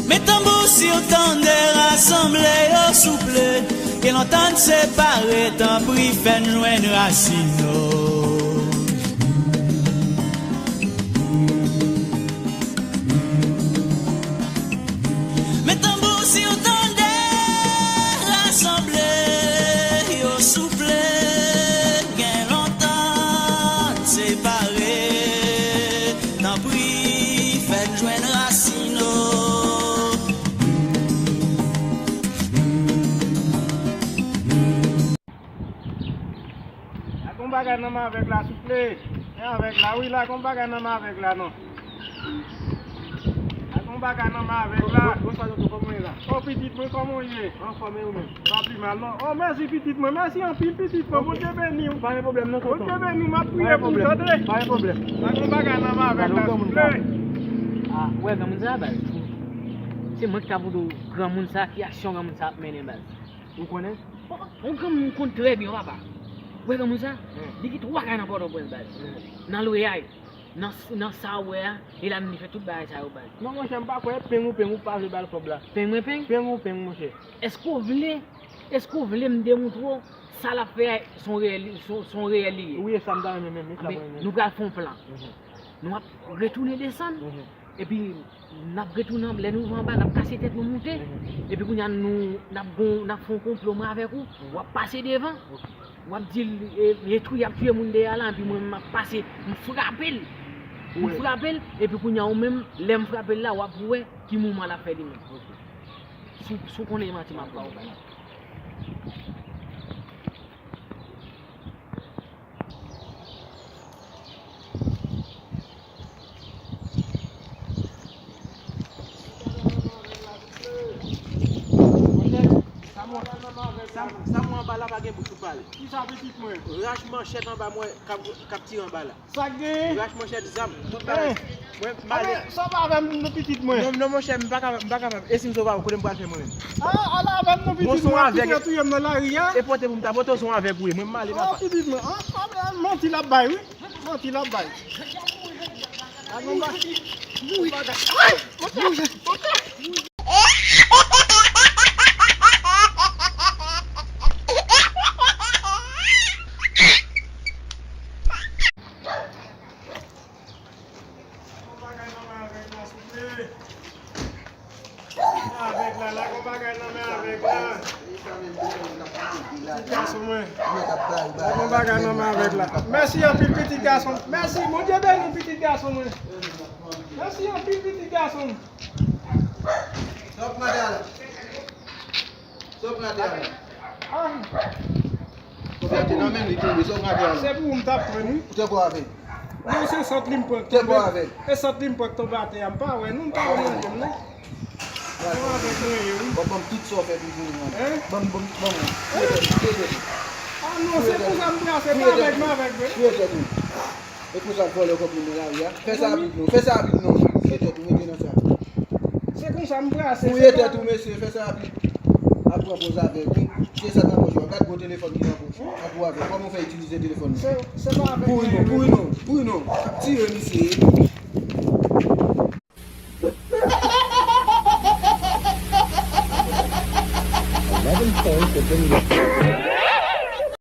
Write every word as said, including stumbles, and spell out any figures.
Men tanbou si w tande, rasanble yo souple. Gen lontan n separe, tanpri fè n jwenn rasin nou. Men tanbou si w tande, rasanble yo souple. Gen lontan n separe, tanpri fè n jwenn rasin nou. Ak yon bagay nan men avèg la, souple. Men avèg la, wi, la, ak yon bagay nan men avèg la, non. Ak yon bagay nan men avèg la. Bonswa, doktè, kòman w ye la? O, pitit mwen, kòman w ye? Anfòm, e ou menm? Pa pi mal, non. O, mèsi, pitit mwen. Mèsi anpil, pitit mwen. Bondye beni w. Pa gen pwoblèm, non, tonton. Bondye beni w. M ap priye pou w, tande. Pa gen pwoblèm. Ak yon bagay nan men avèg la, souple. A, ou wè granmoun sa, baz. Se mwen ki ta pou di w granmoun sa, ki aksyon granmoun sa ap mennen, baz. Ou konnen? Yon granmoun m konn trè byen, papa. Ou wè granmoun sa? Li gen twa kay nan Pòtoprens, baz. Nan Loyal, nan, nan sa ou wè a, e la menm li fè tout bagay sa yo, baz. Non, monchè, m pa kwè, peng ou peng, ou pa vle ba l kòb la. Peng mwen peng? Peng ou peng, monchè. Èske w vle, èske w vle m demontre w sa l ap fè a, se yon reyèl, se yon, se yon reyèl li ye? Wi, e sa m ta renmen menm, e sa m renmen. Nou pral fè yon plan. Nou ap retounen desann. Epi, n ap retounen anba, lè nou rive anba, n ap kase tèt nou moute. Epi kounye a, nou, n ap gon, n ap fè yon konplo, mwen avèk ou. W ap pase devan. W ap di l, e, e tou, y ap touye moun dèyè a la, epi mwen menm, m ap pase, m frape l. M frape l, epi kounye a, ou menm, lè m frape l la, w ap wè ki mouvman l ap fè li menm. Si, si w konnen e manti m ap ba w, baz. Sa m wè anba la pa gen bouch pou pale. Kisa pitit mwen? Rach manchèt anba mwen k ap, k ap tire anba la. Sa k genyen? Rach manchèt, zam, tout bagay. Mwen, m ale. Sa w pa avè m non, pitit mwen. Non, non, monchè, m pa kapab, m pa kapab. E si m sove avè w, kote m pral fè mwen menm? A, al avè m non, pitit mwen, pitit mwen touye m nan lari a. E pote pou m ta pote w, se yon avèg ou ye. Mwen, m ale, papa. Pitit mwen, a, a, a, manti l ap bay, wi. Manti l ap bay. A, non, ba. Ay, monchè, monchè. Avèg la, la gon bagay nan men avèg la. Pitit gason mwen. La gon bagay nan men avèg la. Mèsi anpil, pitit gason. Mèsi, Bondye beni w, pitit gason mwen. Mèsi anpil, pitit gason. Sa w ap mande a la? Sa w ap mande a la? Konbyen te nan men li tonbe, sa w ap mande a la? Se pou ou m t ap pran, wi. Ou te kwa avè l? Non, se sant li m pran k tonbe. Te kwa avè l? E sant li m pran k tonbe atè a, m pa wè, non, m pa wè manje m, non. Bon, avèk mwen, wi. Bon, ban m tout sa w fè pou jwenn mwen. Ban m, ban m, ban m. Touye tèt ou, touye tèt ou. A non, se konsa m brase, pa avèk m avèk, wi. Touye tèt ou. E konsa l vòlè kòb moun nan lari a. Fè sa rapid non, fè sa rapid non. Touye tèt ou, mete nan sa. Se konsa m brase. Touye tèt ou, mesye, fè sa rapid. Ap pran poz avèg, wi. Se sa k nan pòch ou a. Gad gwo telefòn ki nan pòch ou. Ap ou avèg. Kòman w fè itilize telefòn nan? Se, se pa avèk mwen. Kouri non, kouri non, kouri non. Ap tire misye. Ann lave l fon wi, se premye lè